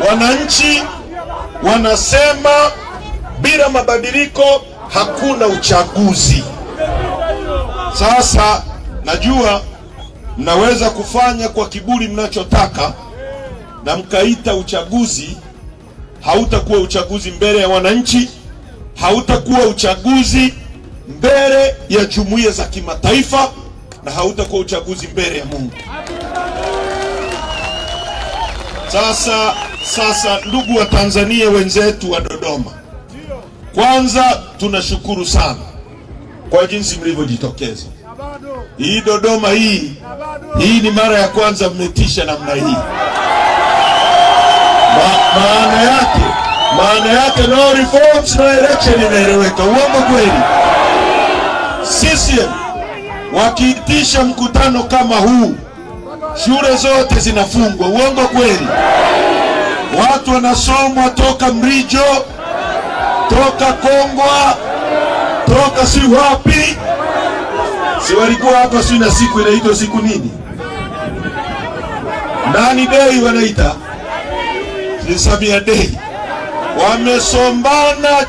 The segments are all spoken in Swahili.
Wananchi wanasema bila mabadiliko hakuna uchaguzi. Sasa najua mnaweza kufanya kwa kiburi mnachotaka na mkaita uchaguzi. Hautakuwa uchaguzi mbele ya wananchi, hautakuwa uchaguzi mbele ya jumuiya za kimataifa, na hautakuwa uchaguzi mbele ya Mungu. Sasa ndugu wa Tanzania wenzetu wa Dodoma, kwanza tunashukuru sana kwa jinsi mlivyojitokeza. Hii Dodoma hii ni mara ya kwanza mmetisha namna hii. Maana yake no reforms no election inaeleweka. Uongo kweli? CCM wakiitisha mkutano kama huu, shule zote zinafungwa. Uongo kweli? Watu wanasomwa toka Mrijo, toka Kongwa, toka si wapi. Si walikuwa hapa si na siku inaitwa siku nini? Nani day wanaita? Ni Samia Day. Wamesombana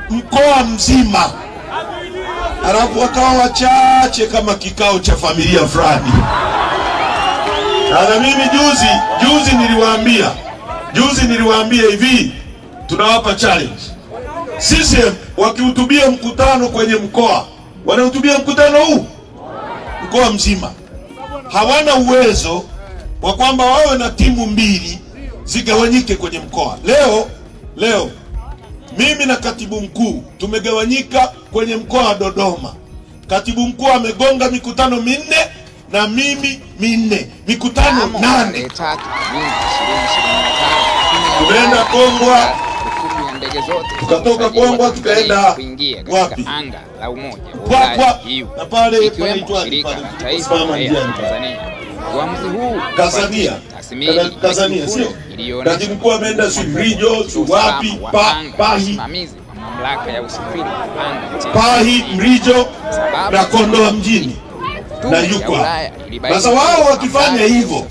mkoa mzima, alafu wakawa wachache kama kikao cha familia fulani. Na mimi juzi niliwaambia hivi, tunawapa challenge. CCM wakihutubia mkutano kwenye mkoa, wanahutubia mkutano huu mkoa mzima, hawana uwezo wa kwamba wawe na timu mbili zigawanyike kwenye mkoa. Leo mimi na katibu mkuu tumegawanyika kwenye mkoa wa Dodoma. Katibu mkuu amegonga mikutano 4 na mimi 4, mikutano 8. Tumeenda Kongwa, tukatoka Kongwa tukaenda wapi? Anga la Umoja wa na pale panaitwa shirika la taifa la Tanzania. Uamuzi huu Tanzania, Tanzania sio? Katibu mkuu ameenda si Mrijo, si wapi, Pahi, mamlaka ya usafiri anga Pahi, Mrijo na Kondoa mjini na Yukwa. Sasa wao wakifanya hivyo,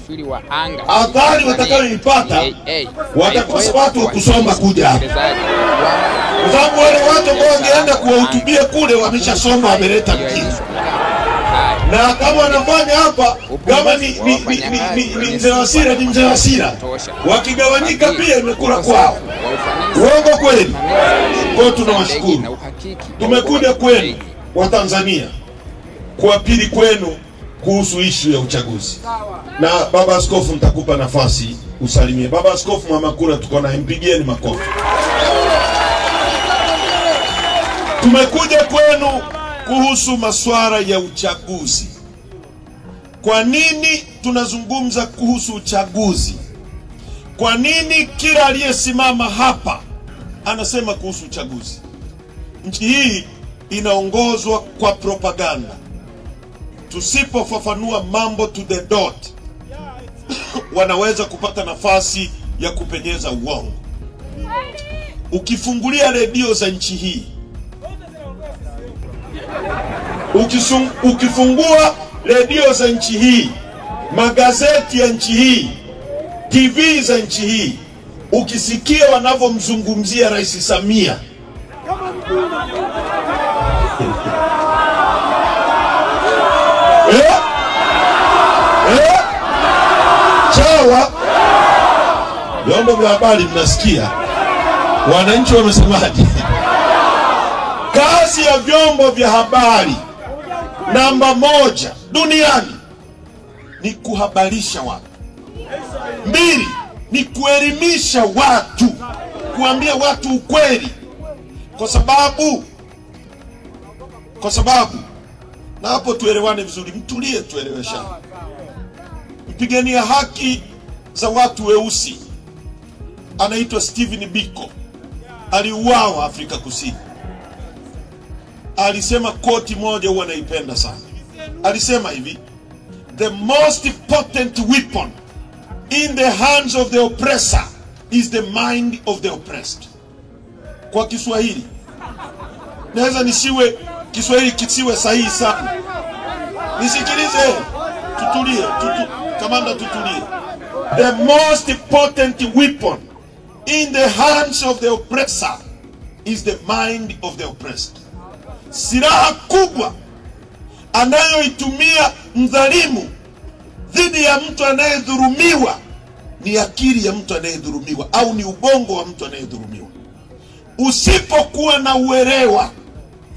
athari watakayoipata, watakosa watu wa kusoma kuja hapa. Kwa sababu wale watu ambao wangeenda kuwahutubia kule wameshasoma, wameleta mjini. Na kama wanafanya hapa, kama ni mzee Wasira, ni mzee Wasira, wakigawanyika pia imekula kwao. Uongo kweli? Kwa tunawashukuru. Tumekuja kwenu wa Tanzania kuapili kwenu kuhusu ishu ya uchaguzi. Na baba askofu nitakupa nafasi usalimie. Baba Askofu Mwamakula tuko naye, mpigieni makofi. Tumekuja kwenu kuhusu masuala ya uchaguzi. Kwa nini tunazungumza kuhusu uchaguzi? Kwa nini kila aliyesimama hapa anasema kuhusu uchaguzi? Nchi hii inaongozwa kwa propaganda. Tusipofafanua mambo to the dot, wanaweza kupata nafasi ya kupenyeza uongo. Ukifungulia redio za nchi hii, ukifungua redio za nchi hii, magazeti ya nchi hii, TV za nchi hii, ukisikia wanavyomzungumzia Rais Samia, chawa, vyombo vya habari mnasikia wananchi wamesemaje? Kazi ya vyombo vya habari namba 1 duniani ni kuhabarisha watu. 2 ni kuelimisha watu, kuambia watu ukweli. Kwa sababu na hapo tuelewane vizuri, mtulie, tueleweshane. Mpigania haki za watu weusi anaitwa Stephen Biko, aliuawa Afrika Kusini. Alisema quote moja huwa naipenda sana. Alisema hivi: the most potent weapon in the hands of the oppressor is the mind of the oppressed. Kwa Kiswahili, naweza nisiwe Kiswahili kisiwe sahihi sana. Nisikilize, tutulie, kamanda tutulie. The most potent weapon in the hands of the oppressor is the mind of the oppressed. Silaha kubwa anayoitumia mdhalimu dhidi ya mtu anayedhulumiwa ni akili ya mtu anayedhulumiwa, au ni ubongo wa mtu anayedhulumiwa. Usipokuwa na uelewa,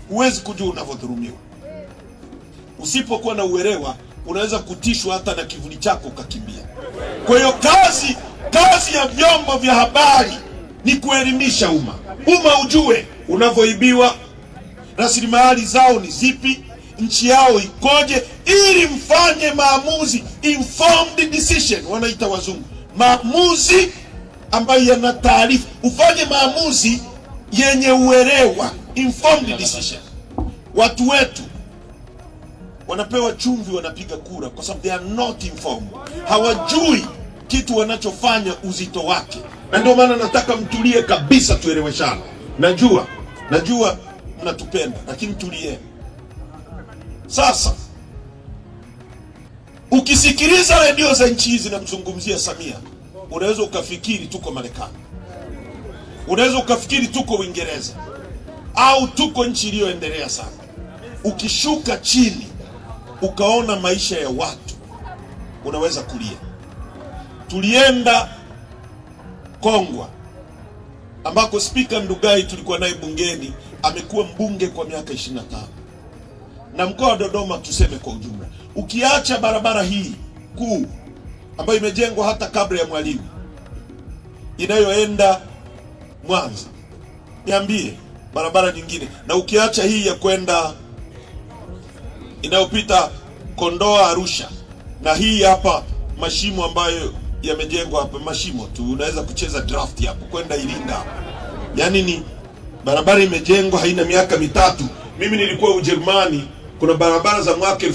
huwezi kujua unavyodhulumiwa. Usipokuwa na uelewa, unaweza kutishwa hata na kivuli chako ukakimbia. Kwa hiyo kazi ya vyombo vya habari ni kuelimisha umma. Umma ujue unavyoibiwa, rasilimali zao ni zipi, nchi yao ikoje, ili mfanye maamuzi, informed decision wanaita wazungu, maamuzi ambayo yana taarifa. Ufanye maamuzi yenye uelewa, informed decision. Watu wetu wanapewa chumvi, wanapiga kura kwa sababu they are not informed. Hawajui kitu wanachofanya uzito wake. Na ndio maana nataka mtulie kabisa, tueleweshane. Najua mnatupenda, lakini tulie. Sasa ukisikiliza redio za nchi hizi namzungumzia Samia, unaweza ukafikiri tuko Marekani, unaweza ukafikiri tuko Uingereza, au tuko nchi iliyoendelea sana. Ukishuka chini ukaona maisha ya watu, unaweza kulia. Tulienda Kongwa ambako Spika Ndugai tulikuwa naye bungeni, amekuwa mbunge kwa miaka 25. Na mkoa wa Dodoma tuseme kwa ujumla, ukiacha barabara hii kuu ambayo imejengwa hata kabla ya Mwalimu inayoenda Mwanza, niambie barabara nyingine, na ukiacha hii ya kwenda inayopita Kondoa Arusha, na hii hapa mashimo ambayo yamejengwa hapa, mashimo tu unaweza kucheza draft hapo kwenda Iringa. Yaani ni barabara imejengwa haina miaka mitatu. Mimi nilikuwa Ujerumani, kuna barabara za mwaka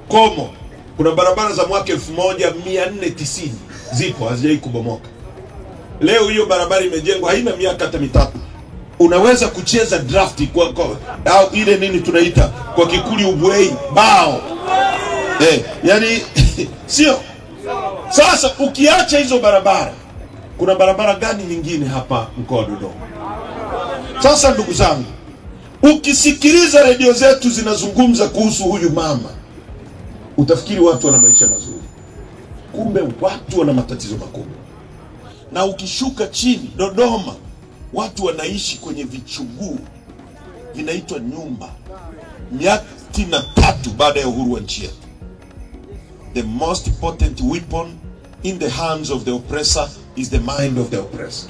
Komo, kuna barabara za mwaka 1490 zipo, hazijai kubomoka. Leo hiyo barabara imejengwa haina miaka hata mitatu. Unaweza kucheza draft kwa au ile nini tunaita kwa Kikuli ubwei bao. Yani sio. Sasa ukiacha hizo barabara, kuna barabara gani nyingine hapa mkoa wa Dodoma? Sasa ndugu zangu, ukisikiliza redio zetu zinazungumza kuhusu huyu mama, utafikiri watu wana maisha mazuri. Kumbe watu wana matatizo makubwa. Na ukishuka chini Dodoma, watu wanaishi kwenye vichuguu vinaitwa nyumba. Miaka 63 baada ya uhuru wa nchi yetu. The most potent weapon in the hands of the oppressor is the mind of the oppressed.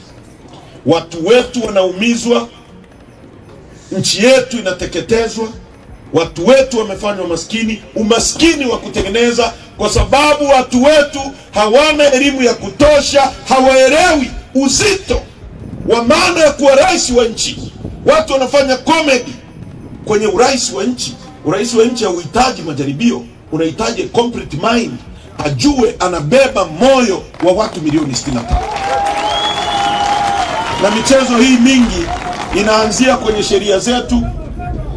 Watu wetu wanaumizwa, nchi yetu inateketezwa, watu wetu wamefanywa maskini, umaskini wa kutengeneza, kwa sababu watu wetu hawana elimu ya kutosha, hawaelewi uzito wa maana ya kuwa rais wa nchi. Watu wanafanya comedy kwenye urais wa nchi. Urais wa nchi hauhitaji majaribio, unahitaji complete mind, ajue anabeba moyo wa watu milioni 65. Na michezo hii mingi inaanzia kwenye sheria zetu,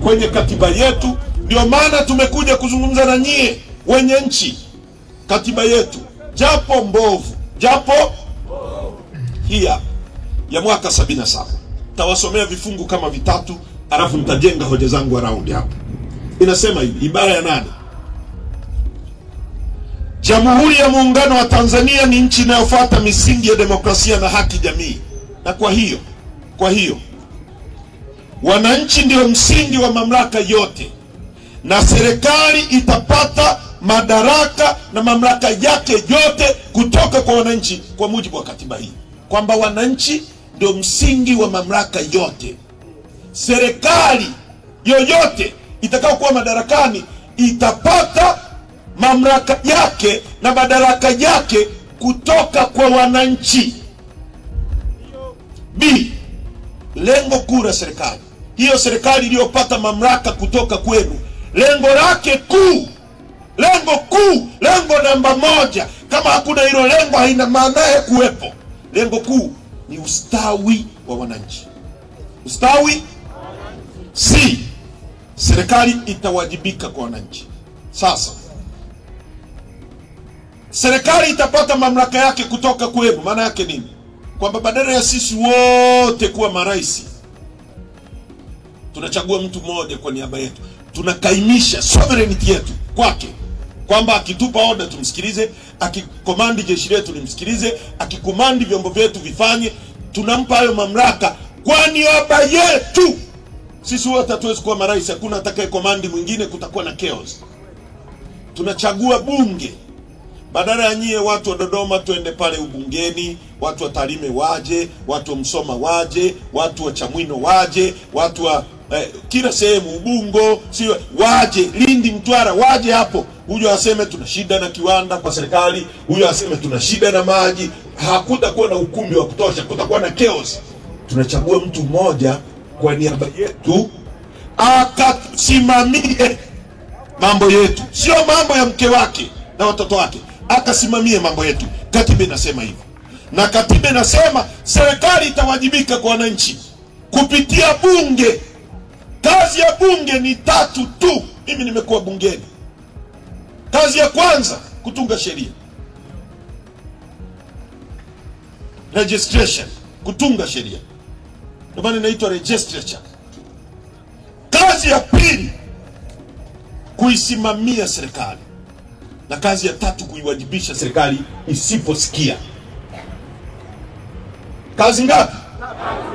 kwenye katiba yetu. Ndio maana tumekuja kuzungumza na nyie wenye nchi. Katiba yetu japo mbovu, japo hii ya mwaka 77. Tawasomea vifungu kama vitatu, alafu nitajenga hoja zangu around hapo. Inasema hivi, ibara ya 8. Jamhuri ya Muungano wa Tanzania ni nchi inayofuata misingi ya demokrasia na haki jamii. Na kwa hiyo wananchi ndio msingi wa mamlaka yote, na serikali itapata madaraka na mamlaka yake yote kutoka kwa wananchi kwa mujibu wa katiba hii. Kwamba wananchi ndio msingi wa mamlaka yote. Serikali yoyote itakayokuwa madarakani itapata mamlaka yake na madaraka yake kutoka kwa wananchi. B, lengo kuu la serikali, hiyo serikali iliyopata mamlaka kutoka kwenu, lengo lake kuu, lengo namba 1, kama hakuna hilo lengo haina maana ya kuwepo. Lengo kuu ni ustawi wa wananchi. Ustawi. C, serikali itawajibika kwa wananchi. Sasa serikali itapata mamlaka yake kutoka kwenu, maana yake nini? Kwamba badala ya sisi wote kuwa marais, tunachagua mtu mmoja kwa niaba yetu. Tunakaimisha sovereignty yetu kwake, kwamba akitupa order tumsikilize, akikomandi jeshi letu limsikilize, akikomandi vyombo vyetu vifanye. Tunampa hayo mamlaka kwa niaba yetu. Sisi wote hatuwezi kuwa marais, hakuna atakaye komandi mwingine, kutakuwa na chaos. Tunachagua bunge. Badala ya nyie watu wa Dodoma tuende pale ubungeni, watu wa Tarime waje, watu wa Msoma waje, watu wa Chamwino waje, watu wa kila sehemu Ubungo, sio waje, Lindi, Mtwara waje hapo. Huyo aseme tuna shida na kiwanda kwa serikali, huyo aseme tuna shida na maji. Hakutakuwa na ukumbi wa kutosha, kutakuwa na chaos. Tunachagua mtu mmoja kwa niaba yetu akasimamie mambo yetu, sio mambo ya mke wake na watoto wake, akasimamie mambo yetu. Katiba inasema hivyo. Na katiba inasema serikali itawajibika kwa wananchi kupitia bunge. Kazi ya bunge ni tatu tu. Mimi nimekuwa bungeni. Kazi ya kwanza, kutunga sheria. Registration, kutunga sheria. Ndio maana inaitwa legislature. Kazi ya pili, kuisimamia serikali. Na kazi ya tatu, kuiwajibisha serikali isiposikia. Kazi ngapi?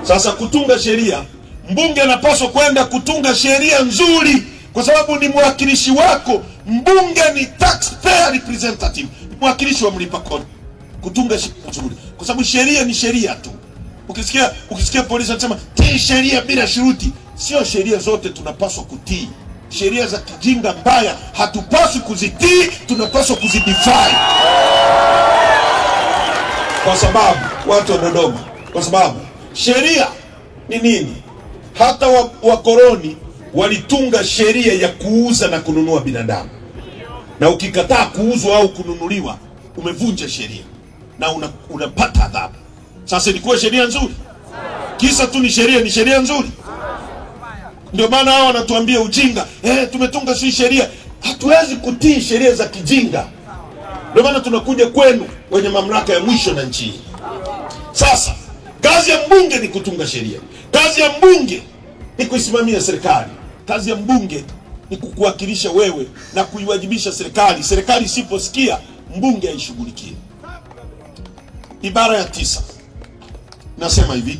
Sasa kutunga sheria, mbunge anapaswa kwenda kutunga sheria nzuri kwa sababu ni mwakilishi wako. Mbunge ni taxpayer representative, mwakilishi wa mlipa kodi. Kutunga sheria nzuri, kwa sababu sheria ni sheria tu. Ukisikia polisi anasema tii sheria bila shuruti, sio sheria zote tunapaswa kutii. Sheria za kijinga mbaya hatupaswi kuzitii, tunapaswa kuzidefy. Kwa sababu watu wa Dodoma, kwa sababu sheria ni nini? Hata wakoloni walitunga sheria ya kuuza na kununua binadamu. Na ukikataa kuuzwa au kununuliwa, umevunja sheria na unapata adhabu. Sasa ilikuwa sheria nzuri? Kisa tu ni sheria, ni sheria nzuri? Ndio maana hao wanatuambia ujinga. Tumetunga si sheria. Hatuwezi kutii sheria za kijinga. Ndio maana tunakuja kwenu wenye mamlaka ya mwisho na nchi. Sasa kazi ya mbunge ni kutunga sheria. Kazi ya mbunge ni kuisimamia serikali. Kazi ya mbunge ni kukuwakilisha wewe na kuiwajibisha serikali. Serikali isiposikia, mbunge aishughulikie. Ibara ya 9 nasema hivi: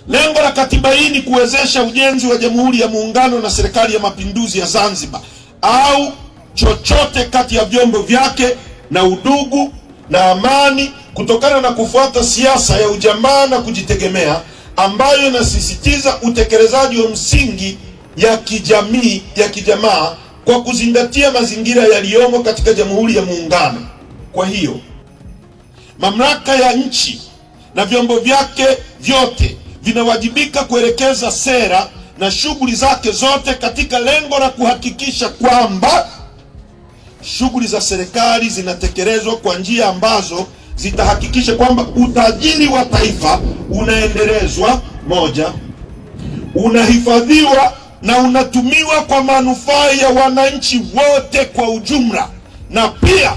lengo la katiba hii ni kuwezesha ujenzi wa Jamhuri ya Muungano na Serikali ya Mapinduzi ya Zanzibar au chochote kati ya vyombo vyake na udugu na amani, kutokana na kufuata siasa ya ujamaa na kujitegemea ambayo inasisitiza utekelezaji wa msingi ya kijamii ya kijamaa kwa kuzingatia mazingira yaliyomo katika Jamhuri ya Muungano. Kwa hiyo mamlaka ya nchi na vyombo vyake vyote vinawajibika kuelekeza sera na shughuli zake zote katika lengo la kuhakikisha kwamba shughuli za serikali zinatekelezwa kwa njia ambazo zitahakikisha kwamba utajiri wa taifa unaendelezwa, moja, unahifadhiwa na unatumiwa kwa manufaa ya wananchi wote kwa ujumla, na pia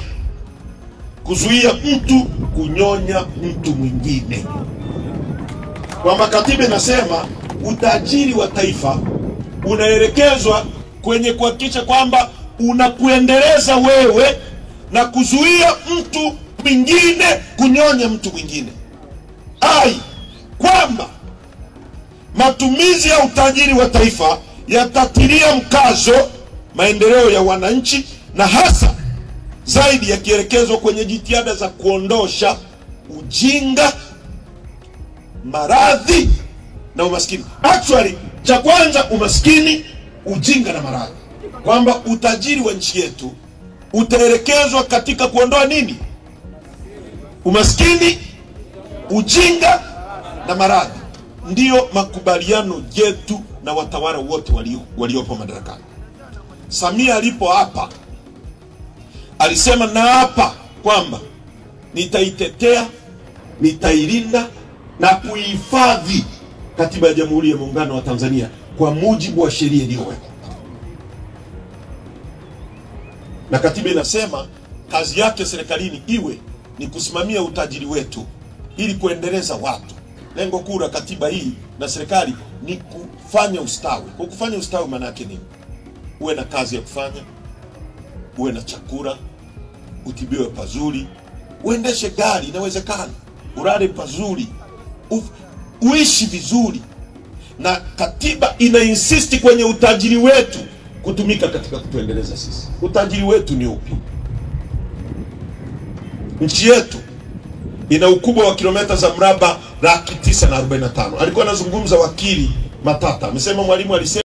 kuzuia mtu kunyonya mtu mwingine. Kwamba katiba inasema utajiri wa taifa unaelekezwa kwenye kuhakikisha kwamba unakuendeleza wewe na kuzuia mtu mwingine kunyonya mtu mwingine. Ai, kwamba matumizi ya utajiri wa taifa yatatilia mkazo maendeleo ya wananchi, na hasa zaidi yakielekezwa kwenye jitihada za kuondosha ujinga, maradhi na umaskini. Actually, cha kwanza umaskini, ujinga na maradhi. Kwamba utajiri wa nchi yetu utaelekezwa katika kuondoa nini? Umaskini, ujinga na maradhi. Ndiyo makubaliano yetu na watawala wote waliopo madarakani. Samia alipo hapa alisema, na hapa kwamba nitaitetea, nitailinda na kuihifadhi katiba ya Jamhuri ya Muungano wa Tanzania kwa mujibu wa sheria iliyowekwa. Na katiba inasema kazi yake serikalini iwe ni kusimamia utajiri wetu, ili kuendeleza watu. Lengo kuu la katiba hii na serikali ni kufanya ustawi. Kwa kufanya ustawi maana yake nini? Uwe na kazi ya kufanya, uwe na chakula, utibiwe pazuri, uendeshe gari inawezekana, ulale pazuri, uishi vizuri. Na katiba ina insist kwenye utajiri wetu kutumika katika kutuendeleza sisi. Utajiri wetu ni upi? Nchi yetu ina ukubwa wa kilomita za mraba 945,000. Alikuwa anazungumza wakili Matata, amesema Mwalimu alisema